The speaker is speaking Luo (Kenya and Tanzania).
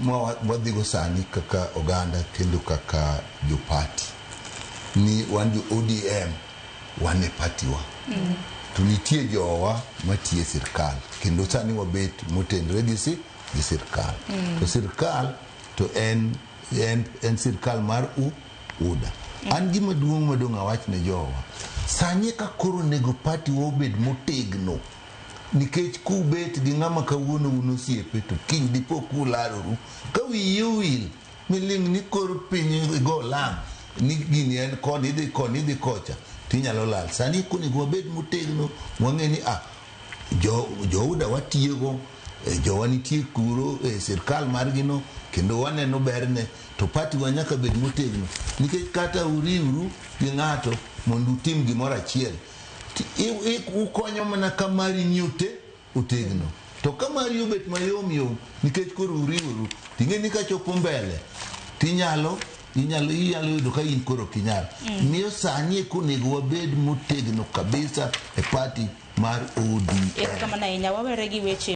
ma wadhigo sani kaka oganda kendo kaka jopati ni wan jo ODM wan e party wa to nitie jowa matiyo e sirkal kendo sani wabet motenore gi si gi sirkal to sirkal to en en, en sirkal mar u UDA. An gima duong' madong' awach ne jowa sani eka koro onego party wa obed motegno nikech kubet gi ng'ama kawuono un osiepe to kiny dipo kularoru ka wiyi owil miling' ni kor piny igo lam ni gini en koni idhi koni idhi kocha tinyalo lal sani onego wabed motegno wang'e ni ah jo jouda watiyogo eh, jowa nitie kuro e sirkal margi no kendo waneno berne to party wa nyaka bed motegno nikech kata uriwru gi ng'ato mondo utim gimoro achiel ukonyo mana ka mari ni ote otegno to ka mari obet mayom yom nikech koro uriworu ting'e ni kachopo mbele tinyalo inyalo inyalo yudo ka in koro ok inyal miyo sani eka onego wabed motegno kabisa e party mar ODM Erokamano ahinya wawere gi weche.